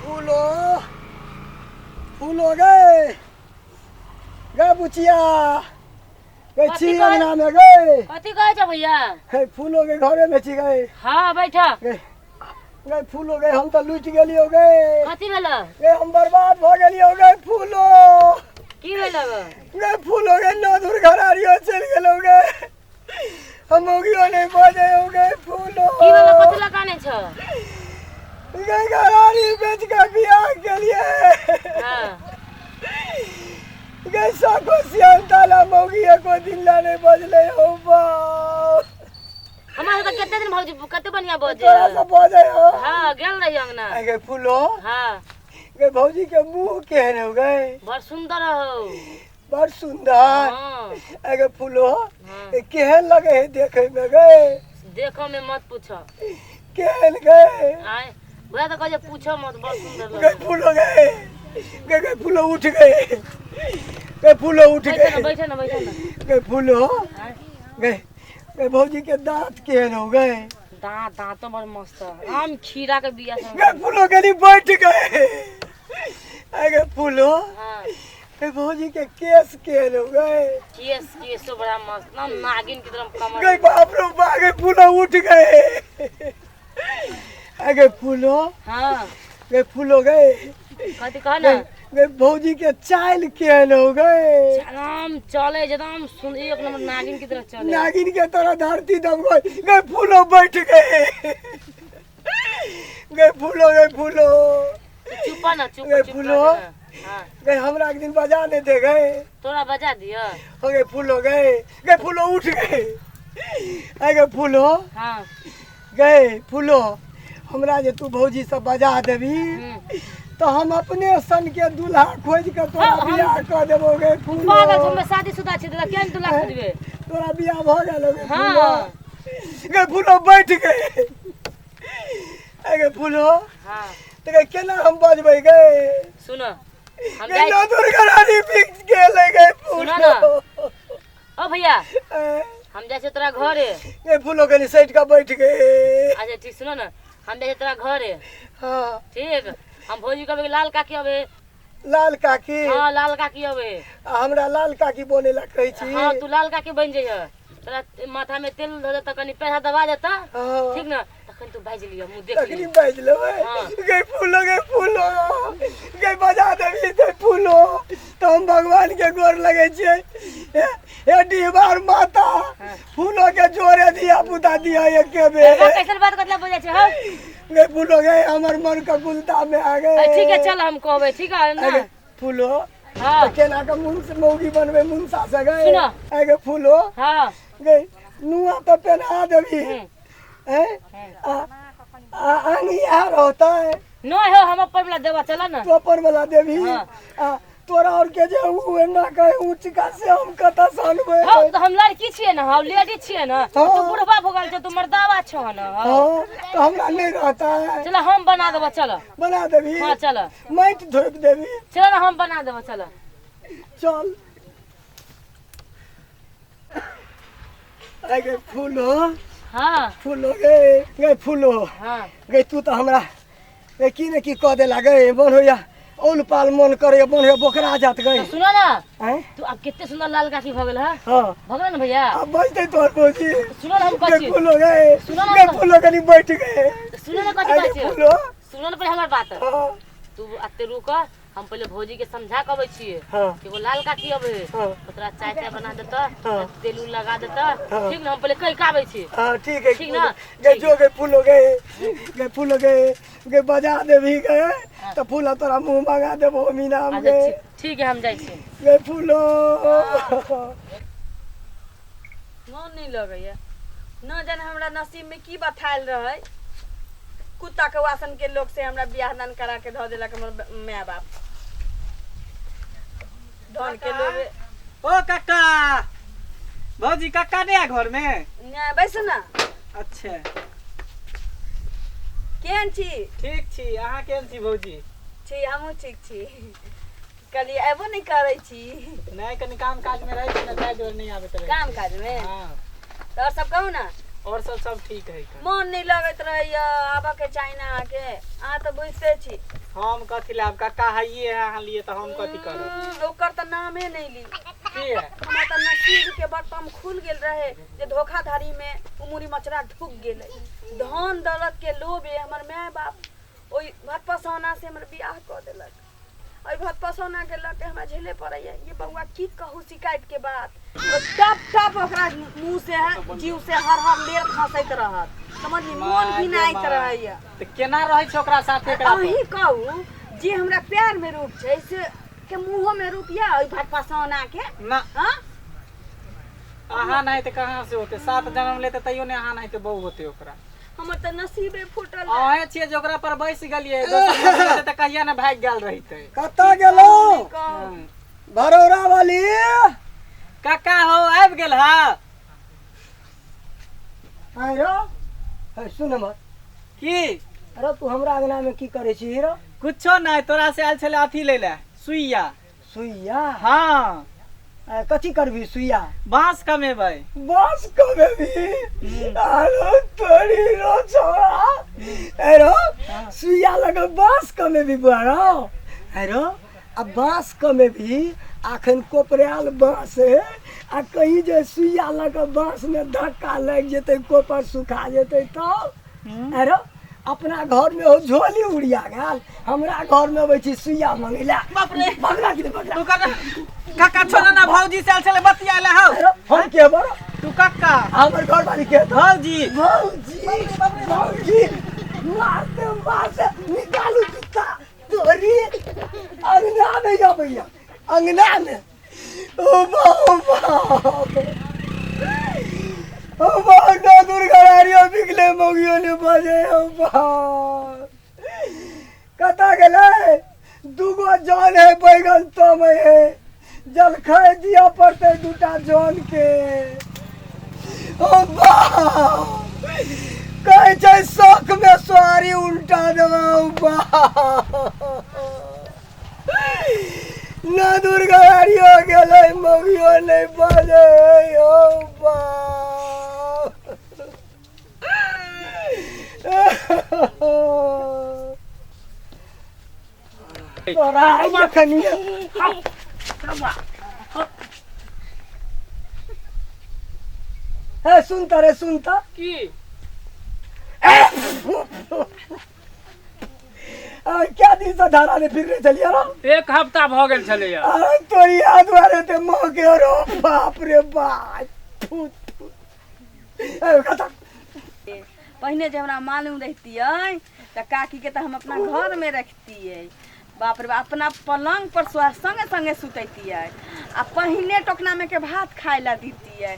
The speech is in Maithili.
फूलो फूलो गए गए बुचिया गए कथी छी कहै- अंगना में गए कथी कहै छ भैया हे फूलो के घरे में छी गए हाँ बैठ गए गए फूलो गए हम तो लूट गेलियो गए कथी भेल गए हम बर्बाद भ गेलियो गए फूलो की भेल गए फूलो गए नौ दूर घरारियो चल गेलो गए हम होगियो नहीं बजे हो गए फूलो की भेल कथी लगाने छ गए घरारी बेच के बियाह के लिए हाँ गए साको सियान ताला मौगी एको दिन ला नहीं बजले हो बाप हमरा तो कते दिन भौजी कते बढ़िया बजे तोरा से बजे हो हाँ गेल रही अंगना आ गए फूलो हाँ गए भौजी के मुंह केहन हो गए बड़ सुंदर हो बड़ सुंदर हाँ आ गए फूलो हाँ ए, केहन लगे है देखे में गए देखो में मत पूछो केहन गए आए भैया तो कहे पूछो मत बड़ सुंदर गए लगे फूलो गए गए गए फूलो उठ गए गए फूलो उठ बैठो ना गए बैठो ना बैठो ना गए फूलो आए गए गए भौजी के दांत केहन हो गए दांत दांत तो बड़ मस्त है आम खीरा के बिया सब गए फूलो गली बैठ गए आ गए फूलो हाँ गए भौजी के केस केहन हो गए केस केस तो बड़ा मस्त ना नागिन की तरह कमर गए बाप रे बा गए फूलो उठ गए आ गए फूलो हाँ गए फूलो गए कथी कह ना गए गए भौजी के चाल केहन हो गए एकदम चले एकदम सुन एक नंबर नागिन की तरह चले नागिन के तरह धरती दब गए गए फूलो बैठ गए गए फूलो गए फूलो चुप ना चुप गए चुप फूलो। रह ना। हाँ गए हमरा एक दिन बजा नहीं दे गए तोरा बजा दिया हो गए फूलो गए गए फूलो उठ गए आ गए फूलो हाँ गए फूलो हमरा जे तू भौजी सब बजा देबी हम्म। तो हम अपने सन के दूल्हा खोज के तोरा हाँ, हम- बियाह कऽ देबो गे फूलो पागल छौ, हमे शादीशुदा छी तोरा केहन दूल्हा खोजबे तोरा बियाह भऽ गेल गे हाँ फूलो गे फूलो बैठ गए आ गे फूलो हाँ तऽ गे केना हम बजबै गे सुन हम गे जाइ नौ दुर्गा रानी बिक गेल गे सुनो ना। फूलो ओ भैया ए, हम जाइ छियै तोरा घरे गे फूलो कनी सटि कऽ बैठ गए अच्छा ठीक सुनो ना हम जाइ छियै तोरा घरे हाँ ठीक हम भौजी कहबै कि लाल काकी अबे लाल काकी हाँ लाल काकी अबे आ हमरा लाल काकी बने ला कहै छी हाँ तू लाल काकी बनि जइह तोरा माथा में तेल धऽ देतऽ कनि पैसा दबा देतऽ हाँ ठीक ना तखन तू बाजि लिअ मुँह देख तखनी लिअ बाजि लेबै हाँ। गै फूलो गै फूलो गै बजा देबही ते फूलो तऽ हम भगवान के गोर लगै छियै हे हे डिहबार माता फूलो के जोरे धिया पुता दिया एके बेर एगो कैसन बात कतला बजै छै हौ गै फूलो गै हमर मन के गुलता में आ गए ए, ठीक है चल हम कहबै ठीक है ना अगे फूलो हाँ तऽ केना के मुन से मौगी बनबै मुनसा से गै सुनो। अगे फूलो हाँ गै नुआ तऽ पेन्हा देबही हम्म, हैं हम्म। आ आ आंगी आ रहतै नहीं हो हम अपन वाला देबा चल ना तू अपन वाला देबही हाँ। आ तोरा और के जे ऊ एना कहे ऊँचका से हम कतऽ से अनबै हाँ तो हम लड़की छियै ना हम लेडीज छियै ना हाँ। तू बुढ़बा भऽ गेल छौ तू मर्दावा छौ ना हाँ तो हमरा नहीं रहता है चल हम बना देबो चल बना देबही हाँ चल माटि धोपि देबही चल ना हम बना देबो चल चल आइ गे फूलो हाँ फूलो गे गे फूलो हाँ गे तू तऽ हमरा गे की ने की कऽ देला गे मन होइया औल पाल मन करैया मन होइया बोकरा जात गे तो सुनो ना आँय तू अब कितने सुंदर लाल काकी भऽ गेल है हाँ भऽ गेल ना भैया आब बजतै तोहर भौजी सुनो ना हम गे कहै छी फूलो गे सुनो ना गे फूलो कनी बैठ गे सुनो ना कथी आइ कहै गे छी फूलो सुनो ना पहिले हमर बात हाँ तू अते रुक हम पहिले भौजी के समझा के अबै छियै हाँ कि एगो लाल काकी अबै है हाँ ओकरा चाय ताय बना देतऽ हाँ। तेल उल लगा देतऽ हाँ। ठीक ना हम पहिले कहि के आबै छी हाँ ठीक है ठीक ना? गे ठीक। जो गे फूलो गे गे फूलो गे गे बजा देबही गे तऽ फूल तोरा मुँह मंगा देबो मीनाम अच्छा गे ठीक ठीक है हम जाइ छी गे फूलो मोन नहि लगैया न जाने हमरा नसीब में की बथायल रहै कुत्ता के वासन के लोग से हमरा बियाह दान करा के धऽ देलक हमर माय बाप धन के लोग ओ काका भौजी काका नहीं है घर में नहि बैसू ना अच्छा केहन छी ठीक छी अहाँ केहन छी भौजी छी हमहूँ ठीक छी कहलियै अयबो नहि करै छी नहीं कनी काम काज में रहै छी ना ताहि दुआरे नहीं आबैत रहै काम काज में हाँ तऽ आओर सब कहू ना और सब सब ठीक है का? मन नहीं लगैत रहैया, आबऽ के चाही ने अहाँके, अहाँ तऽ बुझिते छी। हम कथी लाब काका हइये है अहाँ लिए तऽ हम कथी करब। ओकर तऽ नामे नहि ली। की है? हमरा तऽ नसीब के बटम खुल गेल रहे जे धोखाधड़ी में उमुरी मचरा ढुक गेलै। धन दौलत के लोभे हमर माय बाप ओहि भतपसौना से हमर बियाह कऽ देलक। एहि भतपसौना के लऽ के हमरा झेले पड़ैया। ये बौआ की कहू शिकायत के बात, ओ टप टप ओकरा मुँह से है जीव से हर हर लेर खसैत रहत, समझली, मोन माय घिनाइत गे रहैया। तऽ केना रहै छै ओकरा साथे एकरा पर? अहीं कहू जे हमरा प्यार में रूप छै से के मुँहो में रूप या ओहि भतपसौना के? ना। हाँ? अहाँ नहि तऽ कहाँ से होते, 7 जन्म लेते तैयो नहि अहाँ नहि तऽ बहु होते ओकरा। हमर तऽ नसीबे फूटल रहे। अहें छियै जे ओकरा पर बैस गेलियै, दोसर मौगी रहतै तऽ कहिया ने भागि गेल रहितै। कतऽ गेलहुँ भरौरा वाली? काका हो आबि गेल हा? आँय रौ, हे सुन हमर। की? अरे तू हमरा अंगना में की करै छी रौ? कुछो नहि, तोरा से आयल छलै अथी लै लए, सुइया। सुइया? हाँ। कथी करबी सुइया? बांस कमेबै। बांस कमेबी? अरे तोरी रो छोड़ा, ए रो सुइया लग बांस कमेबी बुआ रो। ए रो आ बांस कमेबी, अखन कोपरायल बांस है, आ कहीं जे सुइया लग बांस में धक्का लागि जेतै, कोपर सुखा जेतै तब? अरे अपना घर में हो झोली उड़िया गेल, हमरा घर में अबै छी सुइया मंगै ला। बाप रे। बगला कि बगला? तू काका, काका छोड़ ना, भौजी से आयल छलै बतिया ले हौ। अरे हम के बरो? तू काका। हमर घर वाली के? भौजी। भौजी, भौजी मारते मारते निकालू जूता तोरी, अंगना में अबैया अंगना में। ओ बाप ओ बाप, ना दुर्गा रारियो बिकले मौगियो ने बजे। ओ बाप कतऽ गेलै? दूगो जन है बैगन तमे है, जलखै दिअ पड़तै दूटा जन के। ओ बाप कहै छै शौक में सोहारी उल्टा देबै। ओ बाप ना दुर्गा हारियो गेलै, मौगियो नहि बजै। ओ बाप तोरा जखन हे सुनता रे सुनता। की? क्या दिन से धारा ने फिर रहे चलिए रो? एक हफ्ता भ गेल छलैया। अरे तोरी याद वाले ते मोह के रो, बाप रे बाप। थू थू। ए कथा पहिने जे हमरा मालूम रहितियै तऽ काकीके तऽ हम अपना घरमे रखतियै। बाप रे बाप, अपना पलंग पर संगे संगे सुतैतियै आ पहिने टोकनामे के भात खाय ला दितियै।